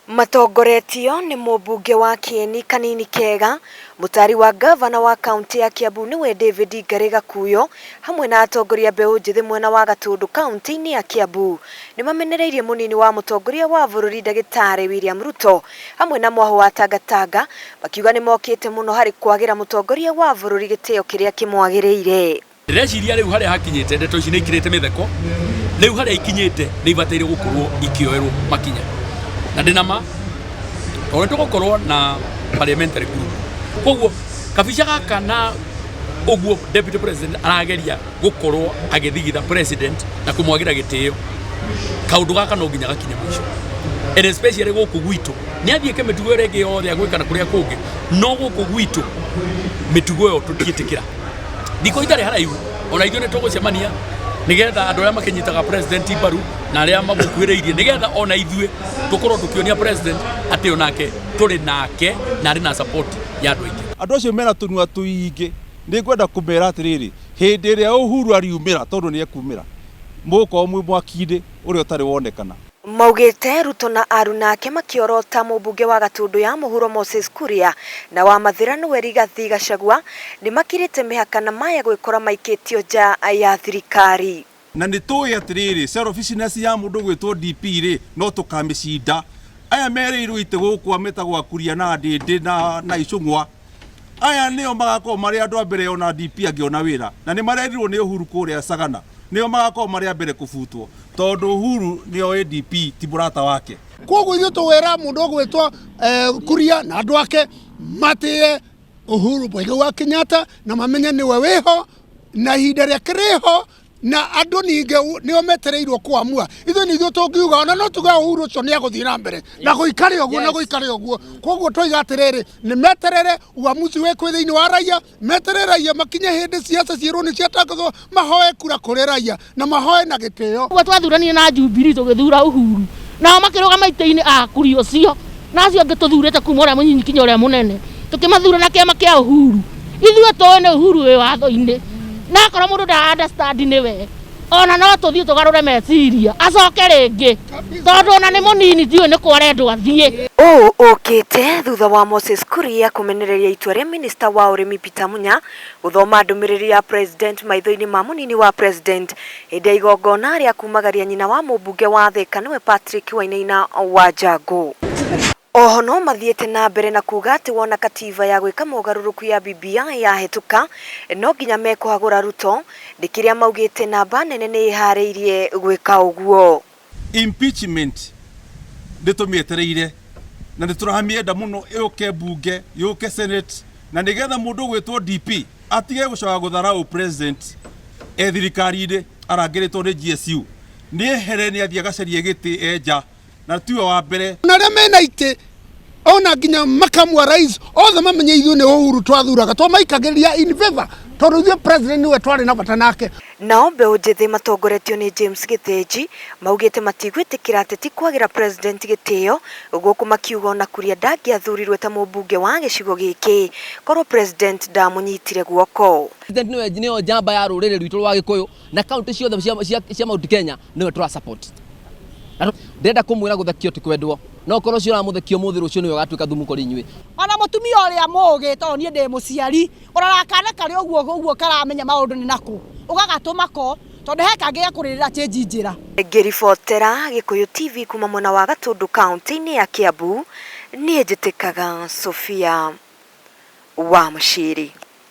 Matongoretio nĩ mũmbunge wa Kĩeni Kanini Kega, mũtaari wa ngavana wa kauntĩ ya Kiambu nĩwe David Ngarĩ Gakuyo hamwe na atongoria mbeũ njĩthĩ mwena wa Gatũndũ kauntĩ-inĩ ya Kiambu nĩmamenereirie mũnini wa mũtongoria wa bũrũri ndagĩtarĩ William Ruto hamwe na mwahũ wa Tangatanga makiuga nĩmokĩte mũno harĩ kwagĩra mũtongoria wa bũrũri gĩtĩo kĩrĩa kĩmwagĩrĩire. Ndĩreciria rĩu harĩa hakinyĩte ndeto ici nĩ ikirĩte mĩtheko, rĩu harĩa ikinyĩte nĩ ibataire gũkorwo ikĩoerwo makinya. Na ndĩna ma tondũ nĩ tũgũkorwo na parliamentary group. Koguo kabica gaka na ũguo deputy president arageria gũkorwo agĩthigitha president na kũmwagĩra gĩtĩo, kaũndũ gaka no nginya gakinye mũico. And especially gũkũ gwitũ nĩ athiĩke mĩtugo ĩrĩa ĩngĩ yothe agwĩka na kũrĩa kũngĩ, no gũkũ gwitũ mĩtugo ĩyo tũtiĩtĩkĩra. Thikũ itarĩ haraihu ona ithuĩ nĩ tũgũcemania nĩgetha andũ arĩa makĩnyitaga president mbaru na arĩa mamũkuhĩrĩirie nĩgetha ona ithuĩ tũkorwo tũkĩonia president atĩ onake tũrĩ nake na arĩ na support ya andũ aingĩ. Andũ acio mena tũnua tũingĩ nĩ ngwenda kũmera atĩrĩrĩ, hĩndĩ ĩrĩa Uhuru ariumĩra tondũ nĩ ekumĩra, mũgũkorwo mwĩ mwaki-inĩ ũrĩa ũtarĩ wonekana. Maugĩte Ruto na aruna ake makĩorota mũmbunge wa Gatũndũ ya mũhuro Moses Kuria na wa Mathĩra nĩwe Rigathi Gachagua nĩmakĩrĩte mĩhaka na maya gwĩkora maikĩtio nja ya thirikari. Na nĩ tũĩ atĩrĩrĩ, selfishness ya mũndũ gwĩtwo DP rĩ, no tũkamĩcinda. Aya merĩirwo itĩ gũkũ metagwo Akuria na Ndĩndĩ na Icũng'wa, aya nĩo magakorwo marĩ andũ a mbere ona DP angĩona wĩra, na nĩ marerirwo nĩ Uhuru kũrĩa Sagana, nĩo magakorwo marĩ a mbere kũbutwo, tondũ Uhuru nĩoĩ DP ti mũrata wake. Koguo ithuĩ tũwĩra mũndũ ũgwĩtwo Kuria na andũ ake matĩe Uhuru Muigai wa Kenyatta na mamenye nĩwe wĩho na ihinda rĩake rĩho na andũ ningĩ nĩo metereirwo kuamua. Ithuĩ nĩ ithuĩ tũngiuga ona no tuge Uhuru ũcio nĩ agũthiĩ na mbere na gũikare ũguo na gũikare ũguo. Koguo twoiga atĩrĩrĩ, nĩ meterere uamuzi wĩkwo thĩinĩ wa raia, meterere raia makinye hĩndĩ siasa ciĩrwo nĩ ciatangathwo, mahoe kura kũrĩ raia na mahoe na gĩtĩo. Ũguo twathuranire na Jubilee tũgĩthura Uhuru, nao makĩrũgama itĩ-inĩ akuri ũcio na acio angĩ tũthurĩte kuma ũrĩa mũnyinyi kinya ũrĩa mũnene, tũkĩmathura na kĩama kĩa Uhuru. Ithuĩ tũĩ nĩ Uhuru wĩ watho-inĩ, na akorwo mũndũ ndara understand nĩwe, ona no tũthiĩ tũgarũre meciria acoke rĩngĩ, tondũ ona nĩ mũnini ndiũĩ nĩ kũ arendwo athiĩ. Ũũ ũkĩte thutha wa Moses Kuria kũmenereria itua rĩa minista wa ũrĩmi Peter Munya gũthoma ndũmĩrĩri ya president maitho-inĩ ma mũnini wa president hĩndĩ ya igongona rĩa kumagaria nyina wa mũmbunge wa Thika nĩwe Patrick Wainaina Wanjangũ. Oho no mathiĩte na mbere na kuga atĩ wona katiba ya gwĩka mogarũrũku ya BBI yahĩtũka no nginya mekũhagũra Ruto nĩ kĩrĩa maugĩte namba nene nĩ ĩharĩirie gwĩka ũguo. Impeachment nĩ tũmĩetereire na nĩ tũramĩenda mũno yũke mbunge, yũke Senate, na nĩgetha mũndũ ũgwĩtwo DP atige gũcoka gũtharau president e thirikari-inĩ arangĩrĩtwo nĩ GSU. Nĩ ehere, nĩ athiĩ agacarie gĩtĩ e nja, na tiwe wa mbere. Na arĩa mena itĩ ona nginya makamu wa rais othe mamenye ithuĩ nĩ Uhuru twathuraga, twamaikagĩrĩria in favor tondũ ithuĩ president nĩwe twarĩ na bata nake. Nao mbeũ njĩthĩ matongoretio nĩ James Gĩthĩnji maugĩte matigwĩtĩkĩra ateti kwagĩra president gĩtĩo gũkũ makiuga ona Kuria ndangĩathurirwe ta mũmbunge wa gĩcigo gĩkĩ korwo president ndamũnyitire guoko. President nĩwe nĩyo njamba ya rũrĩrĩ rwitũ rwa Gĩkũyũ na kaunti ciothe cia Mount Kenya nĩwe tũra support. Ndĩrenda kũmwĩra gũthekio ti kwendwo, no korwo ũcio ũramũthekia ũmũthĩ rũciũ nĩwe ũgatuĩka thumu kũrĩ inyuĩ. Ona mũtumia ũrĩa mũũgĩ tondũ niĩ ndĩ mũciari, ũroraga kana karĩ ũguo ũguo karamenya maũndũ nĩ nakũ, ũgagatũma ko tondũ he kangĩ gekũrĩrĩra change njĩra. Ngĩribotera Gĩkũyũ TV kuma mwena wa Gatũndũ kauntĩ-inĩ ya Kiambu, niĩ njĩtĩkaga Sophia wa Mũciri.